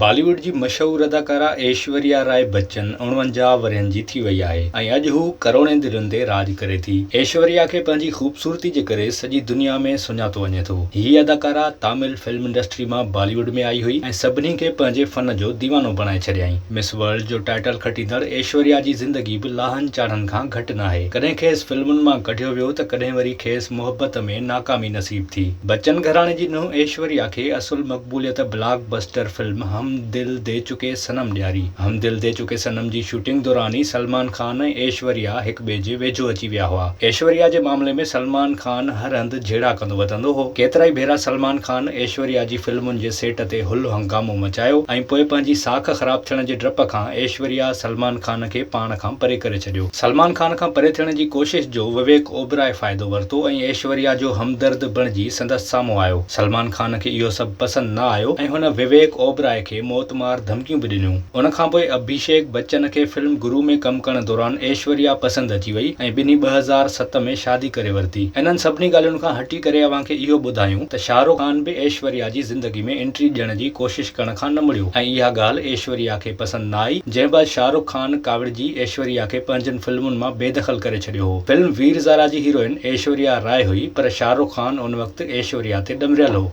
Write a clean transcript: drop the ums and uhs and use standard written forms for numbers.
بالي wood جي مشهور اداڪارا ايشوريا راء بچن 49 ورهين جي ٿي وئي آهي ۽ اڄ هو ڪروڙين دلين تي راڄ ڪري ٿي. ايشوريا کي پنهنجي خوبصورتي جي ڪري سڄي دنيا ۾ سڃاتو وڃي ٿو. هي اداڪارا تامل فلم انڊسٽري مان بالي ووڊ ۾ آئي هئي ۽ سڀني کي پنهنجي فن جو ديوانو بڻائي ڇڏيائين. مس ورلڊ جو ٽائيٽل کٽيندڙ ايشوريا جي زندگي به لاهن چاڙهن کان گهٽ ناهي. ڪڏهن کيس فلمن مان ڪڍيو ويو ته ڪڏهن وري کيس محبت ۾ ناڪامي نصيب ٿي. بچن گهراڻي جي ننهن ايشوريا کي اصل مقبوليت بلاڪ بسٽر فلم هم دل the چڪي صنم ڏياري. هم دل the چڪي صنم جي شوٽنگ دوران ئي سلمان خان ۽ ايشوريا هڪ ٻئي جي ويجهو اچي ويا هئا. ايشوريا جي معاملي ۾ سلمان خان هر هنڌ جهيڙا ڪندو وتندو هو. ڪيترائي ڀيرا سلمان خان ايشوريا جي فلمن جي سيٽ تي هل هنگامو مچايو ۽ پوء پنهنجي ساک خراب ٿيڻ جي ڊپ کان ايشوريا سلمان خان کي پاڻ کان پري ڪري ڇڏيو. سلمان خان کان پري ٿيڻ جي ڪوشش جو وويڪ اوبراء فائدو ورتو ۽ ايشوريا جو همدرد بڻجي سندس سامهون آيو. سلمان خان کي اهو سڀ پسند نه آيو ۽ هن وويڪ اوبراء کي موتمار ڌمڪيون به ڏنيون. ان کانپوء اڀيشيڪ بچن کي فلم گرو ۾ ڪم ڪرڻ دوران ايشوريا پسند اچي وئي ۽ ٻنهي 2007 ۾ شادي ڪري ورتي. انهن سڀني ڳالهين کان هٽي ڪري اوهان کي اهو ٻڌايون ته شاهه رخ خان به ايشوريا جي زندگي ۾ انٽري ڏيڻ جي ڪوشش ڪرڻ کان نه مڙيو ۽ اها ڳالهه ايشوريا کي پسند نه آئي جنهن بعد شاهه رخ خان ڪاوڙجي ايشوريا کي پنهنجن فلمن مان بيدخل ڪري ڇڏيو هو. فلم وير زارا جي هيروئن ايشوريا راء هئي پر شاهه رخ خان ان وقت ايشوريا تي ڏمريل هو.